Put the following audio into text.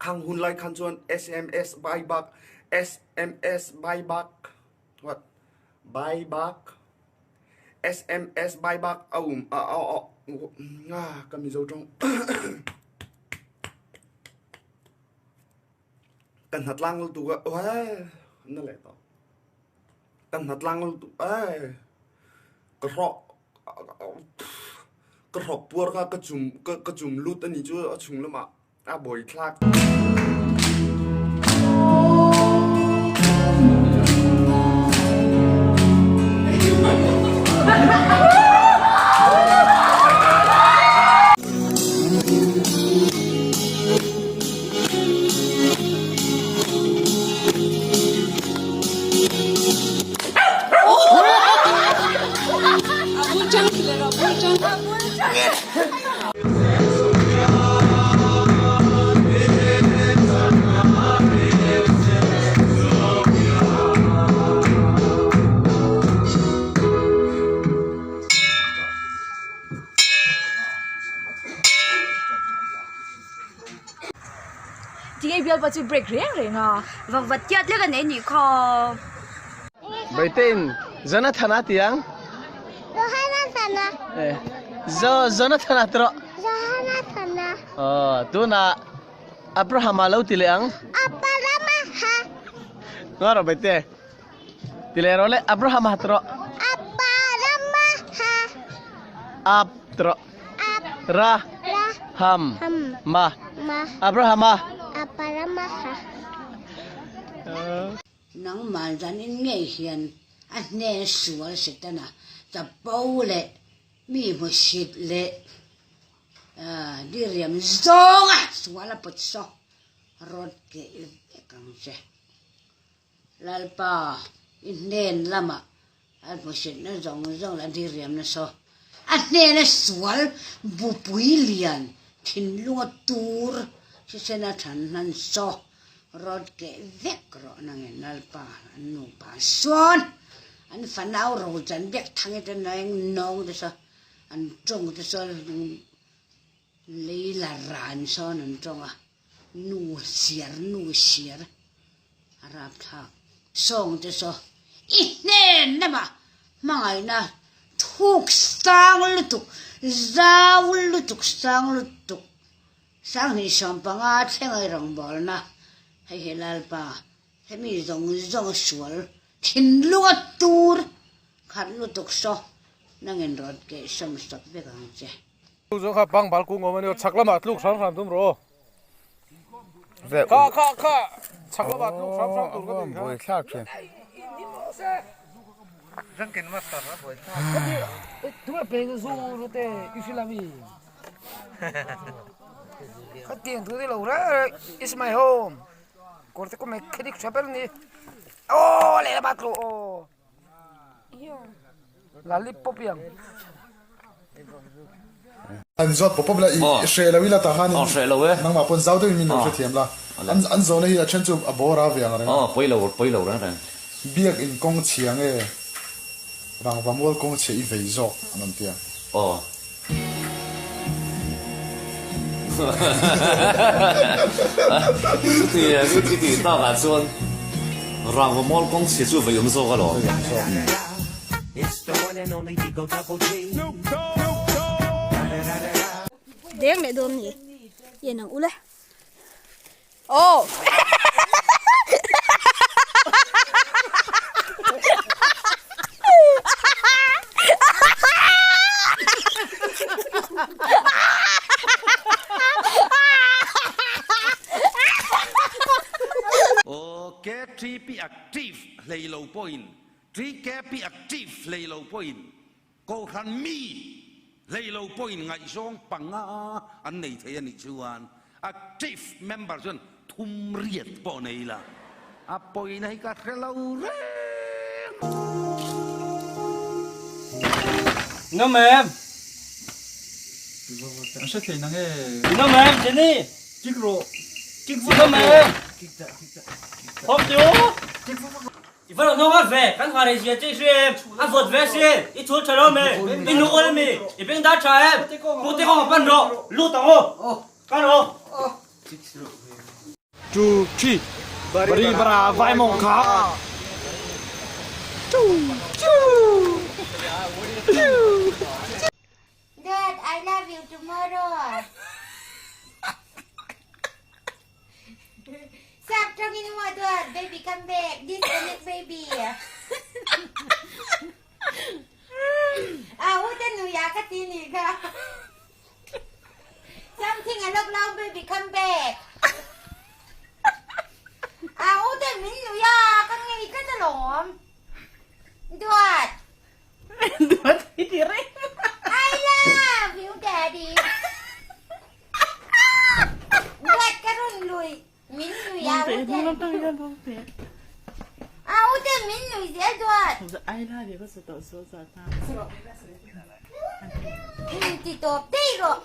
Khang hun lai khan chuan sms bai bak sms bai bak what bai bak sms bai bak a um a a a ka mizo tawng kan hnatlang lu tu ka na le to kan hnatlang lu tu ai ka hrawk ka hrawk puar kha ka cum ka cum lut ani chu a chung lamah a bawi thlak. Tinge bialpa chu break reng reng a. Vak vat tiat lek a nei nih kha. Baitin Jonathana tiang. Jonathana. Eh Jo Jonathana tro. Jonathana. Oh tuna Abrahama lo ti leh ang. Abrahama ha. Ngaro baite. Ti leh rawh le Abrahama tro. Abrahama ha. Ab tro. Ab. Ra. Ra. Ham. Ham. Ma. Ma. Abrahama. Abrahama ha. Nangmah zanin ngei hian a hnen sual Setana chapo leh mi hmusit leh diriam zawnga sual a pawt saw rawt keh vek ang che. Lalpa i hnen lamah a hmuhsitna zawng zawng leh a diriamna saw a hnena sual bupui lian thinlunga tur thisena than hnan saw rawt keh vek rawh nangin Lalpa an nupa sawn an fanau rochan vek thang te eng nawng te saw an tawng te saw lei la ran sawn an tawng a. Nu siar nu siar a rapthlak sawng te saw i hnen lamah hmangaihna thuk sang lutuk zau lutuk sang lutuk sanghnih 15 thleng a rawngbawlna hei hi Lalpa hemi zawng zawng sual thinlunga tur khat lutuk saw nangin rawn keihsawm sak vek ang che. Chu kha bang bal kung awm a ni aw, chhak lamah tluk hram hram tum rawh aw. Kha kha kha chhak lamah tluk hram hram tur ka tih kha. Buai thlak thin. Drunken master a buai thlak. Tunge peng zu rute i hrilh ami? Kha tiang thu te lo reng reng is my home. Kawr te kawm mechanic tha ber ni. Aw lehlam ah tlu aw. Lollipop yang. An zawt pawp pawp la i hreh lo ila tah khanin nangmah pawn zau deuhin min lo hrethiam la. An zawhna hi a then chu a bawr a ve ang reng a. Biak in kawng chhia nge rangva mual kawng chhia i vei zawk an awm tia. Chuti takah chuan rangva mual kawng chhia chu vei awm zawk alawm. Deng leh dawn ni en ang ule aw. Aw KTP active hlei lo pawhin TKP active hlei lo pawhin Kohhran mi hlei lo pawhin ngaihzawng panga an nei thei a nih chuan active member chuan thum riat pawh nei la, a pawina hi ka hre lo reng. Ngam em? An hre thei nang e. Ngam em Jenny? Kik rawh. Kik vak Ngam em? Kik dah, kik dah. Hawk ti u. Kik vak vak. I va lo nawng a ve, kan nghah rei zia che i hria em? A vawt ve asin, i chhul tha lo mi? I nu awl mi? I beng dar tha em? Pute kawng a pan rawh, lut ang u. Kan rawh. Two, three. Bari bara vai mong kha. Two, two, two. Dad, I love you tomorrow. Sap tawngin maw Dad, baby come back, disconnect baby. Ah, u te nuya ka ti ni kha. Something a lok lo baby come back. Ah, u te min nuya ka ngei ka ta lawm. Duat. Duat i ti reng. I love you daddy. Duat ka run lui. Min nui a u te. A u te min nui zel duat. I love you ka sa tawh so sa ta. Ti tawp daih rawh.